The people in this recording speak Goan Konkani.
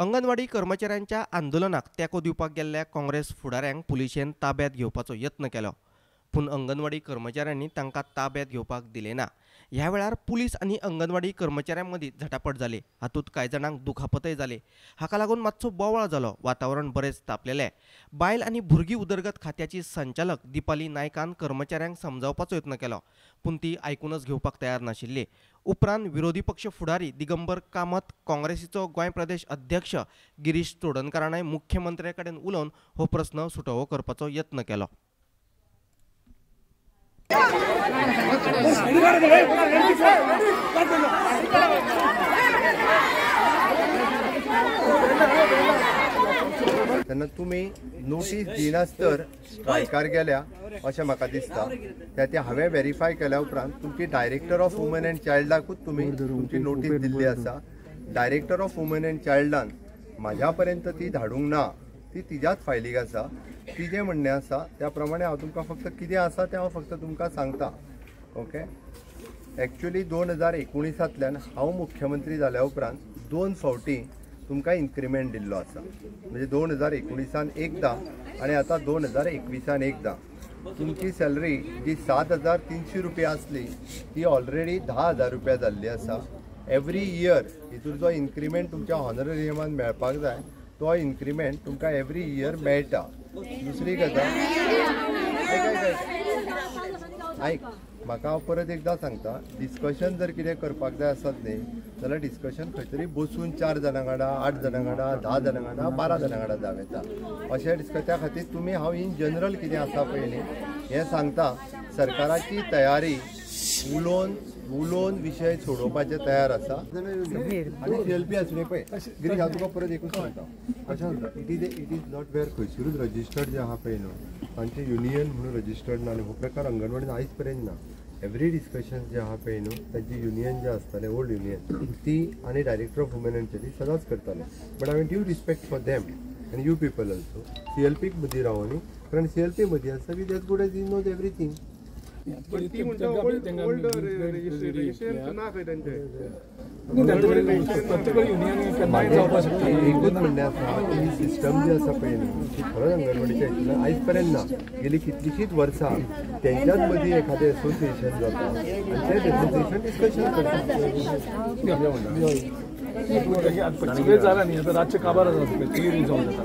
अंगणवाडी कर्मचाऱ्यांच्या आंदोलनाक तेंको दिवपाक गेल्ल्या काँग्रेस फुडाऱ्यांक पुलिशेन ताब्यात घेवपाचो यत्न केलो, पूण अंगणवाडी कर्मचाऱ्यांनी तांकां ताब्यात घेवपाक दिलें ना. ह्या वेळार पुलीस आनी अंगणवाडी कर्मचाऱ्यां मदीं झटापट जाली. हातूंत कांय जाणांक दुखापतय जाली. हाका लागून मातसो बोवाळ जालो. वातावरण बरेंच तापलेलें. बायल आनी भुरगीं उदरगत खात्याची संचालक दीपाली नायकान कर्मचाऱ्यांक समजावपाचो यत्न केलो, पूण ती आयकूनच घेवपाक तयार नाशिल्ली. उपरांत विरोधी पक्ष फुडारी दिगंबर कामत, काँग्रेसीचो गोंय प्रदेश अध्यक्ष गिरीश चोडणकारानय मुख्यमंत्र्या कडेन उलोवन हो प्रस्न सुटोवो करपाचो यत्न केलो. तेन्ना तुमी नोटीस दिनासतर स्ट्रायकार गेल्या अशें म्हाका दिसता. त्या हांवें वेरीफाय केल्या उपरांत तुमची डायरेक्टर ऑफ वुमन एंड चायल्डाकूच तुमी तुमची नोटीस दिल्ली आसा. डायरेक्टर ऑफ वुमन एंड चायल्डान म्हाज्या पर्यंत ती धाडूंक ना, ती तिज्याच फायलीक आसा. तिजें म्हणणें आसा त्या प्रमाणे हांव तुमकां फक्त कितें आसा तें हांव फक्त तुमकां सांगता. ओके, एक्चुअली 2019 हांव मुख्यमंत्री जाल्या उपरांत 2 फावटी तुमकां इन्क्रिमेंट दिल्लो आसा. म्हणजे 2019 एकदां आनी आतां 2021 एकदां. तुमची सॅलरी जी 7,300 रुपया आसली ती ऑलरेडी 10,000 रुपया जाल्ली आसा. एवरी इयर हितूर जो इन्क्रिमेंट तुमच्या हॉनरेरियमान मेळपाक जाय तो इन्क्रिमेंट तुमकां एवरी इयर मेळटा. दुसरी गजाल आयक, म्हाका हांव परत एकदां सांगता, डिस्कशन जर कितें करपाक जाय आसत न्ही जाल्यार डिस्कशन खंय तरी बसून 4 जाणां वांगडा, 8 जाणां वांगडा, 10 जाणां वांगडा, 12 जाणां वांगडा जावं येता. अशें डिस्कस त्या खातीर तुमी हांव इन जनरल कितें आसा पळय न्ही हें सांगता. सरकाराची तयारी उलोवन उलोवन विशय सोडोवपाचे तयार आसा. आनी सीएलपी आसूं पळय गिरीश, हांव तुका परत एकूच सांगता, अशें सांगता, it is not where खंयसरूच रजिस्टर्ड जे आहा पळय न्हू तांचे युनियन म्हणून रजिस्टर्ड ना आनी हो प्रकार अंगणवाडीन आयज पर्यंत ना. एवरी डिस्कशन जे आहा पळय न्हू तांचे युनियन जे आसतालें ओल्ड युनियन ती आनी डायरेक्टर ऑफ वुमेन एंड ती सदांच करताले. बट हांवें ड्यू रिस्पेक्ट फॉर देम आनी you people also सीएलपीक मदीं रावो न्ही, कारण सीएलपी मदीं आसता की that's good as he knows everything. एकूच म्हणणें आसा की ही सिस्टम जी आसा पळय न्हू ती खरोच अंगणवाडीच्या हितून आयज पर्यंत ना. गेली कितलीशींच वर्सां तेंच्याच मदीं एखादें एसोसिएशन जाता आनी तें एसोसिएशन डिस्कशन करता. जालें न्ही आतां रातचें काबार जाता जावन जाता.